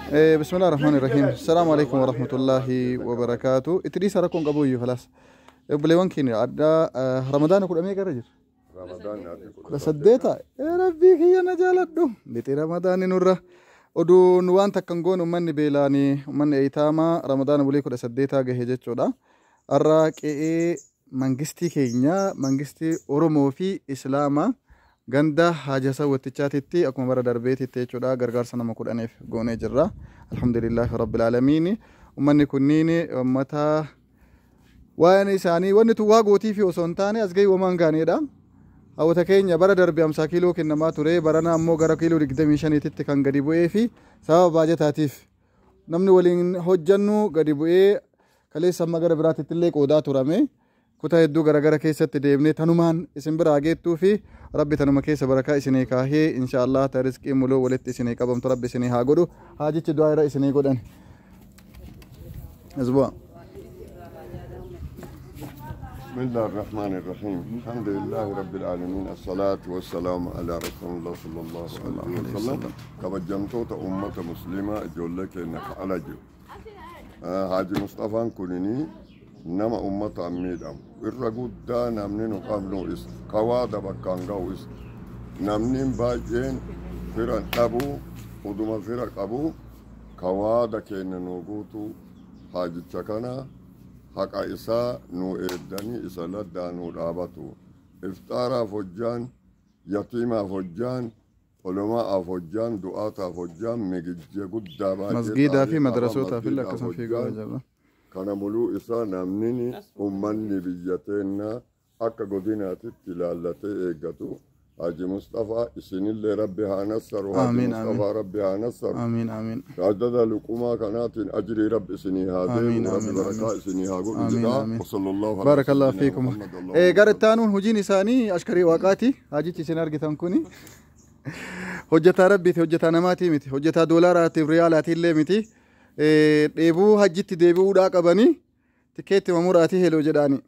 Bismillah ar-Rahmaan ar-Rahiim. Salaamu alaikum wa rahmatullahi wa barakaatu. Itti dhiisa rakkoon qabu iyyuu falaas. Obboleewwan keenya addaa Ramadaana kudha meeqa irra jira? 18. Rabbii kiyya na jaaladhu. Lixii Ramadaanni nurra. Oduun waan takka hin goone uummanni beelaanii uummanni eeyitaamaa Ramadaana bulii 18 gahe jechuudha. Har'a qe'ee mangistii keenya mangistii Oromoo fi Islaamaa ganda Haaji Hasan Wattichaatitti akkuma bara darbeetitti jechuudha gargaarsa nama 10f goonee jirra. Alhamdulillahi Rabbil Aalamiin. Uummanni kunniin uummata waan isaanii wanni tun waa gootii fi osoo hin taane as gahii wamaan gaaneedha. Hawwata keenya bara darbe 50 kiiloo kennamaa ture barana ammoo gara kiiloo 25tti kan gadi bu'ee fi sababa baajataatiif namni waliin hojjannu gadi bu'ee kaleessa amma gara biraatitti illee qoodaa turame. Kutaa hedduu garagara keessatti deemnee tanumaan isin biraa geettuu fi Rabbi tanuma keessa barakaa isinii kaahee inshaallah ta rizqii muluu walitti isinii qabamtu Rabbi isinii haa godhu. Haajichi du'aa irra isinii godhan. Isbu'a. بسم الله الرحمن الرحيم الحمد لله رب العالمين الصلاة والسلام على رسول الله صلى الله عليه وسلم. Kabajamtoota ummata muslimaa, ijoollee keenya ka ala jiru, Haaji Mustafaan kunini nama ummataan miidhamu irra guddaa namni nu qabnu isa kawaada bakkaan ga'u isa. Namni baay'een fira dhabu, uduma fira qabu kawaada keenya nu guutu haajicha kana haqa isaa nu eeddanii isa laddaa nu dhaabatu. Ifxaaraaf hojjaan, yatiimaaf hojjaan, ulumaa'aaf hojjaan, du'aataaf hojjaan migijje guddaa baay'ee Masgiidaa fi qaba, madrasootaaf illee masgiidaaf akkasuma fiigaa hojjaan. jira. Kana muluu isaa namni ummanni biyya teennaa akka godinaatitti ilaallatee eeggatu. Haji Mustafaa isinillee Rabbi haa nassaru. Haji Amiin, amiin. Mustafaa Rabbi haa nassaru. Amiin, amiin. Adada luqumaa kanaatiin ajrii Rabbi isinii haa Amiin, deemu, Rabbi amiin, barakaa amiin. isinii haa godhu Amiin, jedha. amiin. Wasallallahu ala Barakallahu sayyidina fiikum. Muhammad, Allahumma Gara itti aanuun hojiin isaanii ashkarii waaqaati. Haajichi isin argitan kuni hojjetaa rabbiiti, hojjetaa namaatii miti, hojjetaa doolaaraatiif riyaalaati illee miti. Dheebuu hajjitti deebi'uudhaa qabanii tikeetti mamuraatii heloo jedhaani.